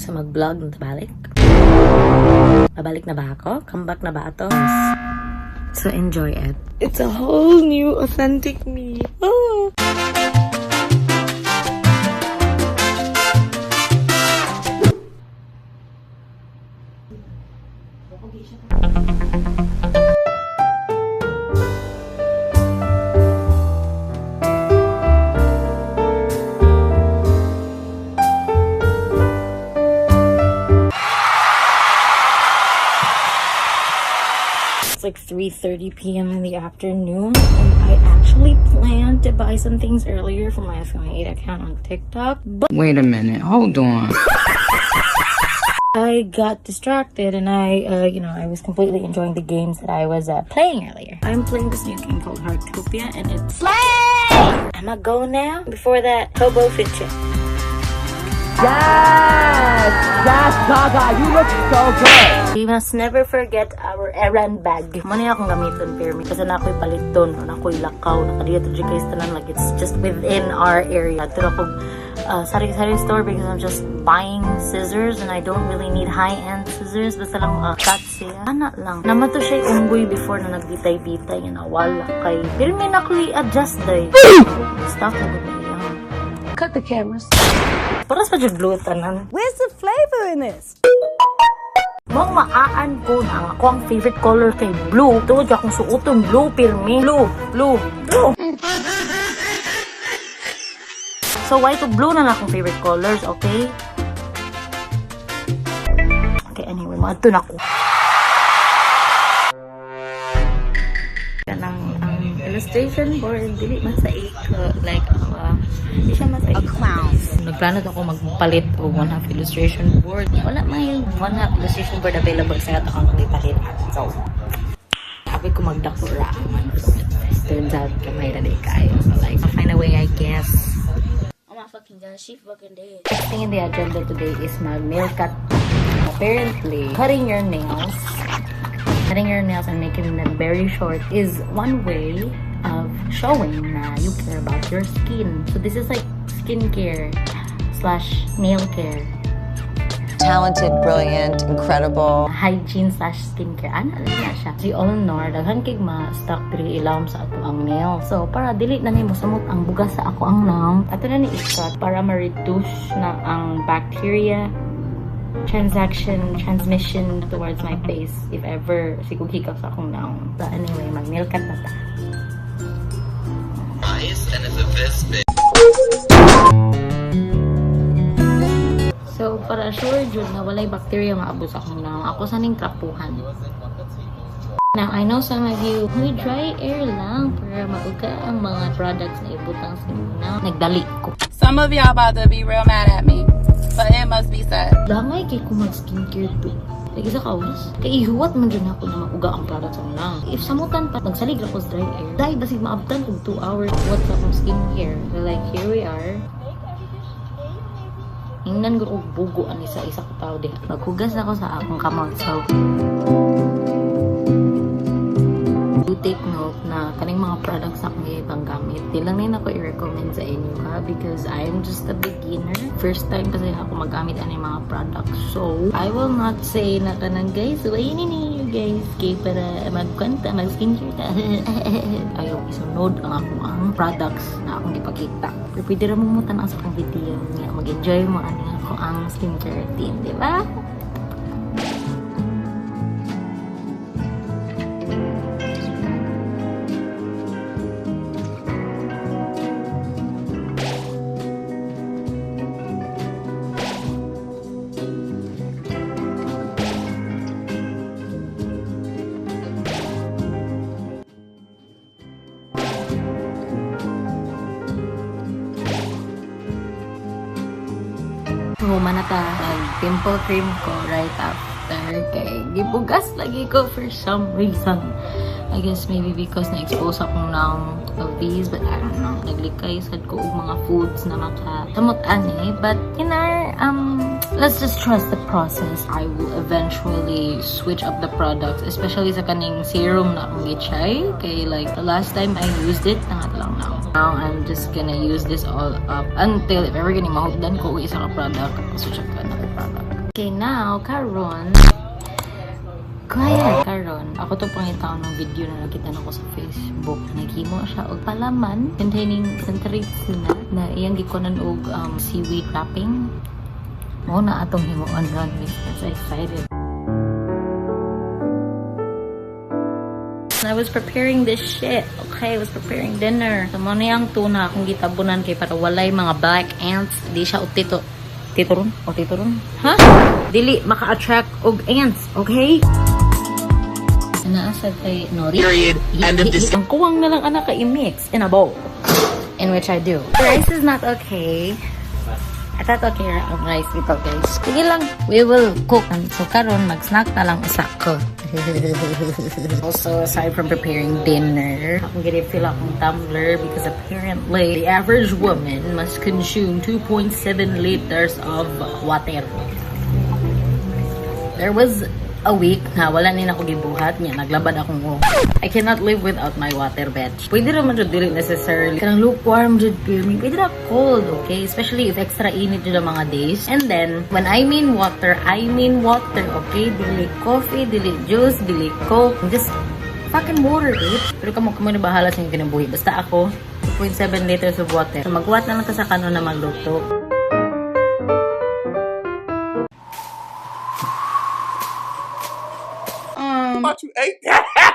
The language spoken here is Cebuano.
So mag-vlog na balik. Babalik na ba ako? Comeback na ba ato? So enjoy it. It's a whole new authentic me. Oh. It's like 3:30 p.m. in the afternoon, and I actually planned to buy some things earlier for my FMA8 account on TikTok, but Wait a minute. Hold on. I got distracted and I was completely enjoying the games that I was playing earlier. I'm playing this new game called Heartopia, and it's Slay! I'ma go now before that hobo fit check. Yes! Yes, Gaga, you look so good! We must never forget our errand bag. Mao ni akong gamiton pirmi kasi na ako'y paliton, na ako'y lakaw, nakadiya to guys tanan, like it's just within our area. Pero ako sari-sari store because I'm just buying scissors and I don't really need high-end scissors. Basta lang maka-cut siya. Ana lang. Naman to siya unggoy before na nagbitay-bitay nga nawala kay. Pero may na ako'y adjust day. Stop na gud na iya. Cut the cameras. Para sa jud blue tanan. Where's the flavor in this? Mong maaan ko na ang ako ang favorite color kay blue. Tungod kay akong suoton blue pirmi. Blue, blue, blue. So white to blue na lang akong favorite colors, okay? Okay, anyway, maadto na ko. Kanang ang illustration board dili man sa iko, like di siya man sa a clown. Nagplano ako magpalit og one half illustration board. Wala may one half illustration board available sa ato akong gipalit. So, sabi ko magdako ra man. Turns out kamay ra di kayo. So like, I'll find a way, I guess. Oh my fucking God, she fucking dead. Next thing in the agenda today is mag nail cut. Apparently, cutting your nails and making them very short is one way of showing na you care about your skin. So this is like skincare/nail care. Talented, brilliant, incredible. Hygiene/skincare. Ano na siya? Si all know, daghan kay ma-stuck diri ilawom sa ato ang nail. So, para dili na nimo samot ang bugas sa ako ang nail, ato na ni i-cut para ma-reduce na ang bacteria transmission towards my face if ever siguro hikap sa akong nail. But anyway, mag-nail cut na ta. Nice and it's a this big. So, para sure jud na walay bacteria maabot sa akong nail, ako sa ning trapuhan. Now, I know some of you, may dry air lang para mauga ang mga products na ibutang sa imong nail. Nagdali ko. Some of y'all about to be real mad at me, but it must be said. Langay kay ko mag-skincare to. Like, isa ka oras. Kay ihuwat man dyan ako na mauga ang product sa nail. If samutan pa, nagsalig ako sa dry air. Dahil basig maabtan og 2 hours what sa akong skincare. So like, here we are. Ingnan ko og bugo ani sa isa ka tawo diha. Maghugas ako sa akong kamot. So, do take note na kaning mga products akong ibang gamit. Di lang din ako i-recommend sa inyo ha because I'm just a beginner. First time kasi ako magamit ani mga products. So, I will not say na kanang guys, wait ni guys kay para magkwenta, mag-skincare ta. Ayaw isunod ang ako ang products na akong gipakita. Pero pwede ra mo tan sa akong video nga mag-enjoy mo ani ako ang skincare routine, di ba? Human na ta, nag-pimple cream ko right after kay gibugas lagi ko for some reason. I guess maybe because na-expose akong ng of these, but I don't know. Naglikay sad ko og mga foods na makasamot ani, but let's just trust the process. I will eventually switch up the products, especially sa kaning serum na akong gi-try. Kay like the last time I used it, nangat lang now. Now I'm just gonna use this all up until if ever gani mahugdan ko og isa ka product, switch up ka na. product. Okay, now, karon, kaya karon, ako to pangitaon ng video na nakita nako sa Facebook. Naghimo siya og palaman containing centric na na iyang gikunan og seaweed wrapping. Mao na atong himuon ron, miss. I'm so excited. I was preparing this shit. Okay, I was preparing dinner. So, mao na yung tuna akong gitabunan kay para walay mga black ants. Di siya og tito. Tito ron? O tito ron? Ha? Dili maka-attract og ants, okay? Naa sa kay nori. Period. End of discussion. Ang kuwang na lang anak ka i-mix in a bowl. In which I do. Rice is not okay. I thought okay ang rice dito, guys. Sige lang, we will cook. So karon mag-snack na lang usa ko. Also, aside from preparing dinner, akong fill akong tumbler because apparently the average woman must consume 2.7 liters of water. There was a week na wala ni ako gibuhat niya, naglabad akong, oh. I cannot live without my water, bitch. Pwede naman jud dili necessarily kanang lukewarm jud pirmi. Pwede na cold, okay? Especially if extra init jud ang mga days. And then, when I mean water, I mean water, okay? Dili coffee, dili juice, dili Coke. Just fucking water, bitch. Pero kamo na bahala sa inyong kinabuhi. Basta ako, 2.7 liters of water. So magwat na lang ta sa kanon na magluto. Thought you ate that.